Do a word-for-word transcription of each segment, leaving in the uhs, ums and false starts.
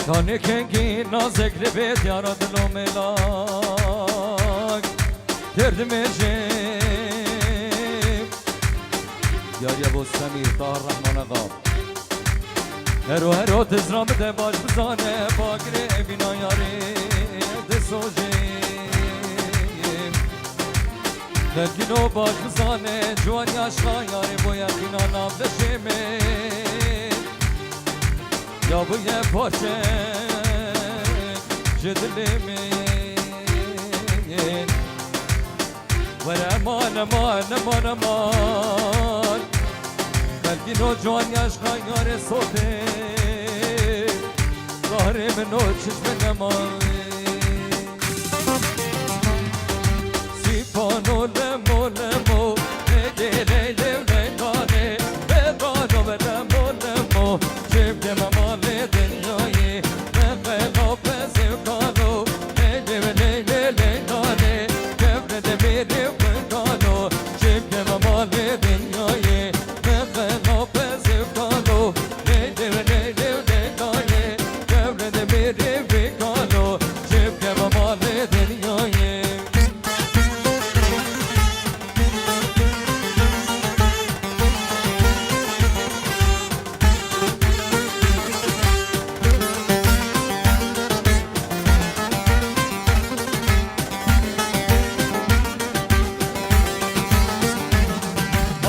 Tanê kengî nazek li vê diyara dilo mêlak. Derdimêjê. Diyariya bo Semîr, Tahir Rehman Axa. Hero hero dizra bide baş bizane, bagirê evîna yarê disojê. Xelkîno baş bizane, ciwan yaşa yarê bo yaqîna nav leşê min. Ya bûye parçe ji dilê min. Were eman, eman, eman, eman. Belkî no ciwan yaşka yarê sotê. Zarê min o çişme neman. Sîpano lemo lemo, ege ley lew ley nane, bedano ve lemo lemo, çimke me malê dinyayê, me qelo pezê kalo, ley lew ley ley ley nane, kevre de mêrê kalo, çimke me malê dinyayê, me qelo pezê kalo, ley lew ley lew ley nane, kevre de mêrê vê kalo, çimke me malê dinyayê.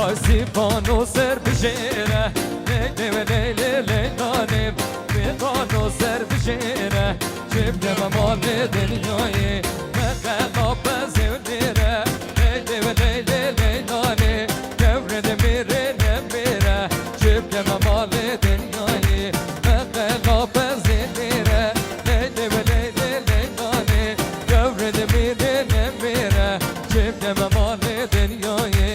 Azîbano ser bijêre, lê lê lê lê lê nane, vê qano ser bijêre. Çimke me malê dinyayê, me qela pezê nêre, ley lê ve ley lê ley nane, kevre de mêrê nemêre. Çimke me malê dinyayê, me qela pezê nêre, ley lê ve ley lê ley nane, kevre de mêrê nemêre. Çimke me malê dinyayê.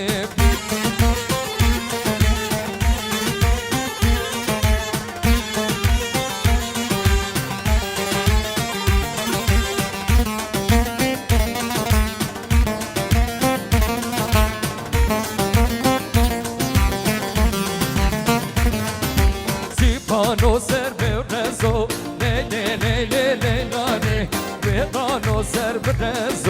Sîpano ser bi rezo, lê lê lê lê lê nane. Vê qano ser bi rezo.